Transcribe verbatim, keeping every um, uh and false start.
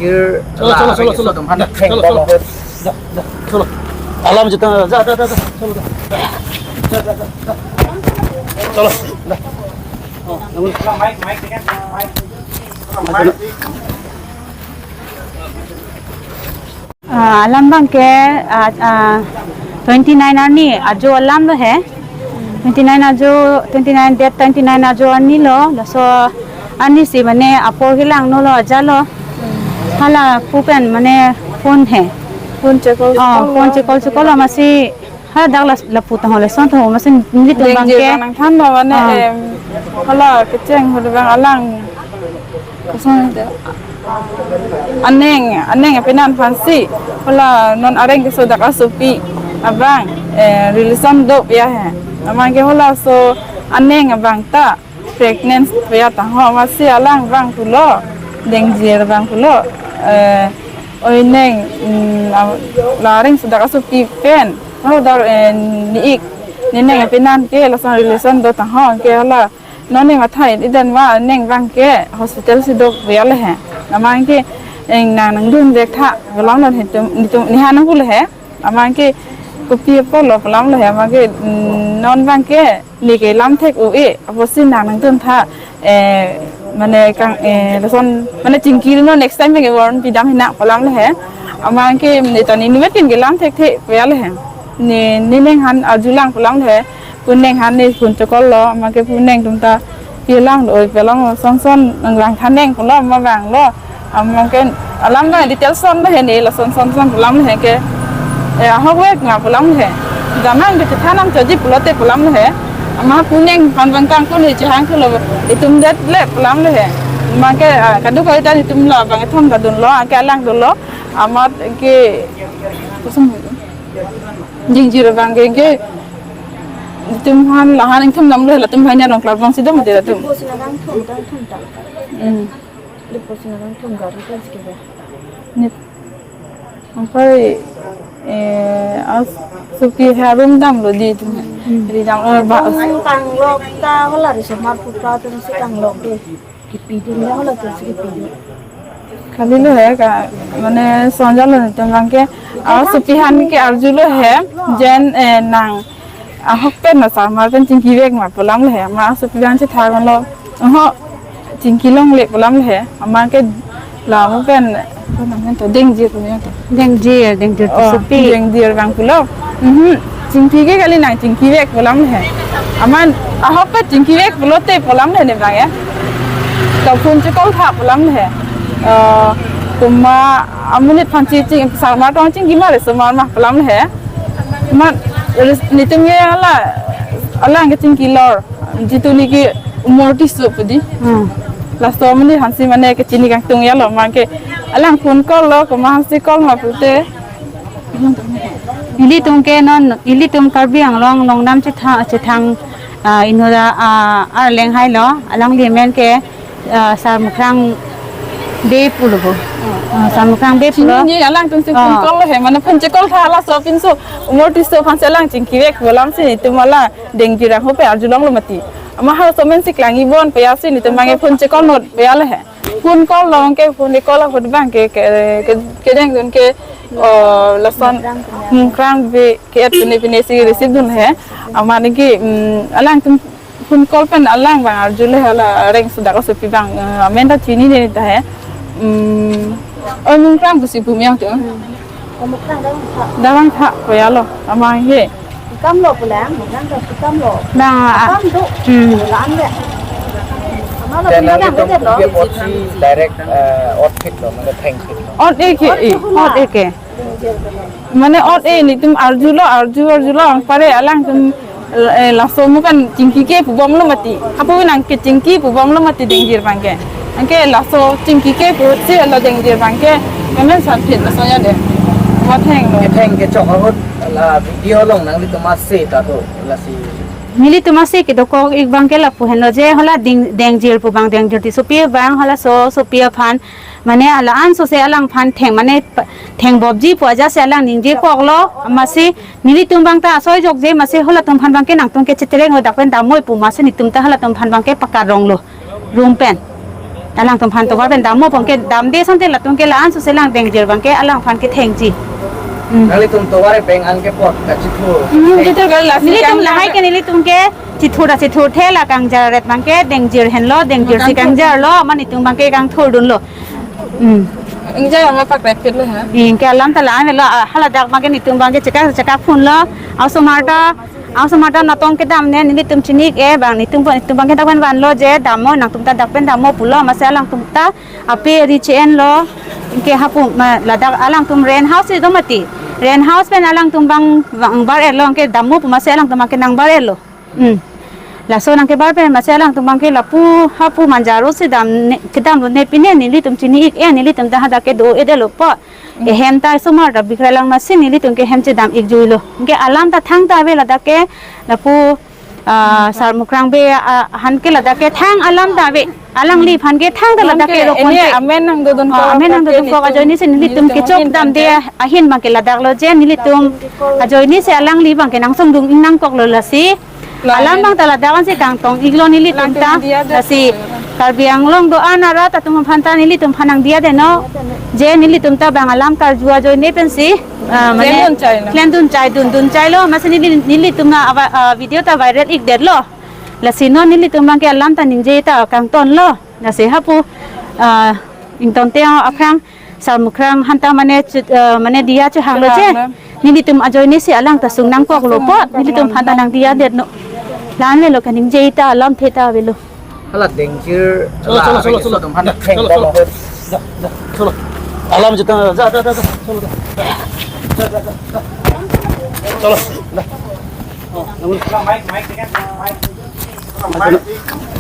Here, chalo, chalo, chalo, chalo. Chalo, chalo. Alam jita, ja, ja, ja, ja. Chalo, ja. Ja, ja, ja, ja. Chalo, ja. Oh, namun. Ah, alam abangke, ah, ah, twenty nine arni ajo alam lo he. Twenty nine ajo, twenty nine, date twenty nine ajo arni lo, laso arni si mane apor kelang no lo, aja lo. Hala pu pen mane phone he. Phone chekol, oh, chekol phone lo. Chekol chekol lo, amatsi ha dak la, lapu tangho, lason tangho, amatsi nelitum abangke. Deng je nangthan lo mane, ah, em, hala kecheng hala abang alang. Kosong te. Aneng, aneng apenan aphansi hala non areng keso dak asopi abang, eh, relation do pia he. Amatke halaso aneng abang ta pregnant pia tangho, amatsi alang abang pulo, deng je abang pulo, eh, oi neng, mm, am-, la areng keso dak asopi pen, ho dar, eh, ne-ik, ne neng apenan ke lason relation do tangho, anke hala non ne matha-i den ma, neng abangke hospital si do pia le he. Amatke, eh, nang nangdun vek tha, alam non he tum, netum, ne han nangpu le he. Amatke kopi apotlo pu alam le he. Amatke, mm, non abangke ne kelam thek un-e, apotsi nang nangdun tha, eh, mane kang, eh, lason, mane chingki non next time abangke warn pidam hinang pu alam le he. Amatke ne ta ne nimet kin kelam thekthe pia le he. Ne, ne neng han arjulang pu alam le he. Pu neng han ne phone chekol lo, amatke pu neng atum ta kelang do, oi pelang lo, son son nanglang tha neng pulo, ma vanglo. Amatke alam abang detail son lo he ne, lason son son pu alam he ke. Eh, ahok vek nga pu alam he. Damnang de chethan nangchoji pulote pu alam he. Amat pu neng aphan abang kangkun ne chehang thulo, itum det le pu alam he. Amatke, ah, kadokave ta itum lo abang kethom ta dunlo, anke alang dunlo. Amatke, kosong. Deng je abangke, ke itum aphan la han ingthum damlo, latum aphan arong klar abang si do mati latum. Lipo sina kangthum, kangthum ta. Hmm. Lipo sina kangthum gari kan sike ba. Nit. Ampai, eh, asopi harum damlo dei itum. Hmm. Ri damlo ba. Kang, kanglok ta hala risomar putra atum si kanglok dei. Kipidun le halatum si kipidun. Kalilo he ka, mane sonjalo netum abangke, asopi aphan ke arjulo he, jen, eh, nang ahok pen na sarmar pen chingki vek ma pu alam le he, ma asopi abang chethan lo, oho, chingki longle pu alam le he, amatke lamu pen, pu alam pen to, deng je pu alam to. Deng je, deng je, oh, sopi. Deng je abang pulo. Mhm. Chingki ke kali nang chingki vek pu alam he. Amat ahok pen chingki vek pulote pu alam he ne abang ya. To phone chekol tha pu alam he. Eh, komat amonit aphan ching, sarmar tong chingki ma risomar ma pu alam he. Amat ris-, netum ke hala, alang ke chingki lor. Jitu ne ke umor tiso pu dei. Hmm. Laso amonit aphansi mane kechini kangtung ya lo, amatke alang phone call lo, komat aphansi call ma pulote. Ilitum ke non, ilitum Karbi Anglong along nam chethang, chethang, ah, inut, ah, arleng hai lo, alangli amen ke, ah, Sar Mukrang Bey pulo bo. Ah, Sar Mukrang Bey pulo. Chini ni alangtum si phone, ah, call lo he, mane phone chekol tha laso apinso, umor tiso aphansi alang chingki vek pu alam si netum hala deng je abang ho pen arjulonglo mati. Amat halaso amen si klang-i bon pia si netum abangke phone chekol not pia le he. Phone call lo ke, phone call ahut abangke, ke, ke, kedengdun ke, oh, lason Mukrang Bey ke-et pine pine si receive dun he. Amat ne ke, mm, alangtum phone call pen alang abang arju le hala areng keso dak asopi abang, eh, amen ta chinine ta he. Mm, oh, Mukrang pusi pu miyang tu. Mukrang Davangtha. Davangtha, koya lo, amat he. Kam lo pulang, Mukrang ta kam lo. Bang, ah, kam tu. Hmm. Pulang le. Ama lo, dan pulang nangtum le lo. Ke apotsi direct, eh, ot phit lo, mane theng phit lo. Ot-e ke, ot-e ke. Mane ot-e netum arjulo, arju, arjulo, anpar alangtum, eh, laso mo kan chingki ke pubom lo mati. Apo nang kechingki pubom lo mati deng je abangke. Anke laso chingki ke pusi hala deng je abangke. Kemen san phit laso ya dei. Matheng lo. Ketheng kechok ahut la video along nanglitum ase ta do lasi. Nelitum ase kedokok-ik abangke lapu henlo je hala deng, deng je pu abang, deng je tisopi abang halaso sopi aphan. Mane hala anso si alangphan theng, mane pa-, theng bobji pu aja si alang ningjekok lo, amatsi nelitum abang ta asoi jokje, amatsi halatum aphan abangke nangtum ke chetereng ho dak pen damnoi pu amatsi netum ta halatum aphan abangke pakarong lo, room pen. Alangtum aphan tovar pen dammo abang ke damde asonte latum ke la-an suselang dengjir abang ke alangphan kethengji. Hmm. Nanglitum tovar pen an ke pot kachithur. Hmm, kachithur ke lasi nelitum kan lahai ke nelitum ke chithur ta chithurthe, la kangjar ret abang ke dengjir henlo, dengjirsi kangjar lo, mane itum abang ke kangthurdunlo. Hmm. Ingjai ang apak repit lo ha. Anke alam ta la-an lo, ah, haladak abang ke nelitum abang ke chekak chekak phunlo. Osomar ta, osomar ta natong kedam ne nelitum chini-ik-e abang, nelitum abang, nelitum abang ke dak pen vanlo je dammo, nangtum ta dak pen dammo pulo, masi alangtum ta ape ri che-enlo. Anke hapu ma ladak alangtum rent house si do mati. Rent house pen alangtum abang, abang bar-etlo, anke dammo pu masi alangtum abang ke nangbar-etlo. Hmm. Laso nangkebar pen masi alangtum abang ke lapu hapu Manjaro si dam ne, kedamlo ne pine nelitum chini-ik-e, nelitum ta hadak ke do-edetlo po. Hmm. Ehem ta osomar ta bikra lang masi nelitum ke hem chedam-ik juilo. Anke alam ta thangta ave ladak ke lapu, ah, Sar Mukrang Bey, ah, aphan ke ladak ke thang alam ta ave. Alangliphan ke thangta ladak ke ro ene pon ke amen nangdodun, oh, kok amen nangdodun kok, ajoinesi nelitum nelitum kechok ahin damde tangte ahin abang ke ladak lo je nelitum ajoinesi alangli abang ke nangsongdun nangkoklo lasi. La alam amen abang ta ladak ansi kangtong-iklo nelitum ta. Latum diya de lasi. Karbi Anglong do-an arat atum aphan ta nelitum aphan nangdiya de no. Je nelitum ta abang alam karju ajoine pensi, ah, mane klendun chai lo. Klendun chai, dundun chailo, masi neli, nelitum na ava, ah, video ta viral-ikdetlo. Lasi non nelitum abang ke alam ta ningje ta kangtonlo. Lasi hapu, ah, ingtonte aphrang Sar Mukrang aphan ta mane chu-, ah, mane diya chehanglo je. Chehang na. Nelitum ajoinesi alang ta sung nangkoklo po. Nelitum aphan ta nangdiyadetno. La-an avelo kaningje ta alamthe ta avelo. Hala dengjir, cholo, la cholo, cholo, cholo. Atum aphan thengdamlo. Ja, ja, cholo. Alam jita, ja, ja, ja, ja, cholo, ja. Ja, ja, ja, ja. Cholo, ja. Oh, namun. Mic, mic, mic.